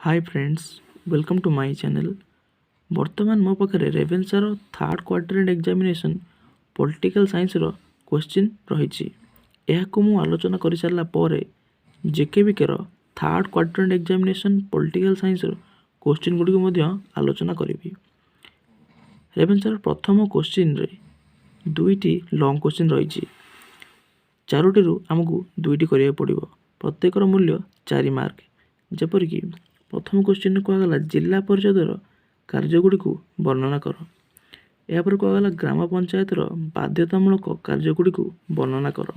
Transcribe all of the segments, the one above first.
Hi friends, welcome to my channel. ବର୍ତ୍ତମାନ ମୋ ପାଖରେ ରେଭେନ୍ସାର ଥାର୍ଡ଼ କ୍ୱାର୍ଟର ଏକ୍ଜାମିନେସନ୍ ପଲିଟିକାଲ୍ ସାଇନ୍ସର କୋଶ୍ଚିନ୍ ରହିଛି। ଏହାକୁ ମୁଁ ଆଲୋଚନା କରିସାରିଲା ପରେ ଜେକେବିକେର ଥାର୍ଡ଼ କ୍ୱାର୍ଟର ଏକ୍ଜାମିନେସନ୍ ପଲିଟିକାଲ୍ ସାଇନ୍ସର କୋଶ୍ଚିନ୍ ଗୁଡ଼ିକୁ ମଧ୍ୟ ଆଲୋଚନା କରିବି। ରେଭେନ୍ସାର ପ୍ରଥମ କୋଶ୍ଚିନ୍ରେ ଦୁଇଟି ଲଙ୍ଗ୍ କୋଶ୍ଚିନ୍ ରହିଛି। ଚାରୋଟିରୁ ଆମକୁ ଦୁଇଟି କରିବାକୁ ପଡ଼ିବ। ପ୍ରତ୍ୟେକର ମୂଲ୍ୟ 4 ମାର୍କ। ଯେପରିକି ପ୍ରଥମ କୋଶ୍ଚିନ୍ରେ କୁହାଗଲା, ଜିଲ୍ଲା ପରିଷଦର କାର୍ଯ୍ୟଗୁଡ଼ିକୁ ବର୍ଣ୍ଣନା କର। ଏହାପରେ କୁହାଗଲା, ଗ୍ରାମ ପଞ୍ଚାୟତର ବାଧ୍ୟତାମୂଳକ କାର୍ଯ୍ୟଗୁଡ଼ିକୁ ବର୍ଣ୍ଣନା କର।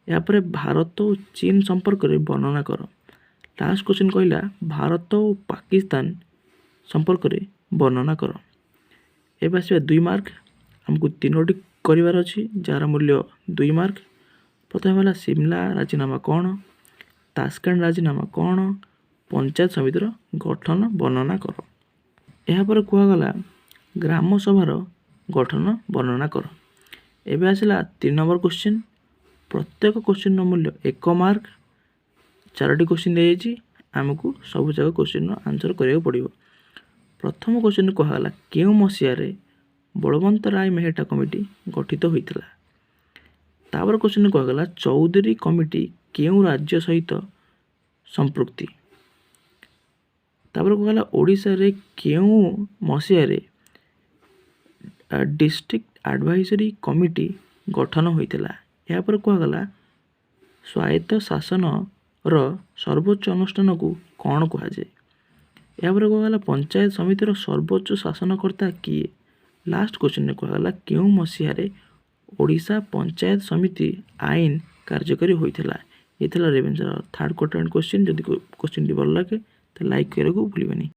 ଏହାପରେ ଭାରତ ଓ ଚୀନ ସମ୍ପର୍କରେ ବର୍ଣ୍ଣନା କର। ଲାଷ୍ଟ କୋଶ୍ଚିନ୍ କହିଲା, ଭାରତ ଓ ପାକିସ୍ତାନ ସମ୍ପର୍କରେ ବର୍ଣ୍ଣନା କର। ଏବେ ଆସିବା 2 ମାର୍କ। ଆମକୁ ତିନୋଟି କରିବାର ଅଛି, ଯାହାର ମୂଲ୍ୟ 2 ମାର୍କ। ପ୍ରଥମେ ହେଲା, ସିମଲା ରାଜିନାମା କ'ଣ? ତାସ୍କେଣ୍ଟ ରାଜିନାମା କ'ଣ? ପଞ୍ଚାୟତ ସମିତିର ଗଠନ ବର୍ଣ୍ଣନା କର। ଏହାପରେ କୁହାଗଲା, ଗ୍ରାମ ସଭାର ଗଠନ ବର୍ଣ୍ଣନା କର। ଏବେ ଆସିଲା 3 ନମ୍ବର କୋଶ୍ଚିନ୍। ପ୍ରତ୍ୟେକ କୋଶ୍ଚିନ୍ର ମୂଲ୍ୟ 1 ମାର୍କ। ଚାରୋଟି କୋଶ୍ଚିନ୍ ଦିଆଯାଇଛି, ଆମକୁ ସବୁଯାକ କୋଶ୍ଚିନ୍ର ଆନ୍ସର୍ କରିବାକୁ ପଡ଼ିବ। ପ୍ରଥମ କୋଶ୍ଚିନ୍ କୁହାଗଲା, କେଉଁ ମସିହାରେ ବଳବନ୍ତ ରାୟ ମେହେଟା କମିଟି ଗଠିତ ହୋଇଥିଲା? ତାପରେ କୋଶ୍ଚିନ୍ କୁହାଗଲା, ଚୌଧୁରୀ କମିଟି କେଉଁ ରାଜ୍ୟ ସହିତ ସମ୍ପୃକ୍ତି? ତାପରେ କୁହାଗଲା, ଓଡ଼ିଶାରେ କେଉଁ ମସିହାରେ ଡିଷ୍ଟ୍ରିକ୍ଟ ଆଡ଼ଭାଇଜରୀ କମିଟି ଗଠନ ହୋଇଥିଲା? ଏହାପରେ କୁହାଗଲା, ସ୍ୱାୟତ୍ତ ଶାସନର ସର୍ବୋଚ୍ଚ ଅନୁଷ୍ଠାନକୁ କ'ଣ କୁହାଯାଏ? ଏହାପରେ କୁହାଗଲା, ପଞ୍ଚାୟତ ସମିତିର ସର୍ବୋଚ୍ଚ ଶାସନକର୍ତ୍ତା କିଏ? ଲାଷ୍ଟ କୋଶ୍ଚିନ୍ରେ କୁହାଗଲା, କେଉଁ ମସିହାରେ ଓଡ଼ିଶା ପଞ୍ଚାୟତ ସମିତି ଆଇନ କାର୍ଯ୍ୟକାରୀ ହୋଇଥିଲା? ଏ ଥିଲା ରେଭେନ୍ସାର ଥାର୍ଡ଼ କ୍ୱାର୍ଟର କୋଶ୍ଚିନ୍। ଯଦି କୋଶ୍ଚିନ୍ଟି ଭଲ ଲାଗେ, ତାହେଲେ ଲାଇକ୍ କରିବାକୁ ଭୁଲିବେନି।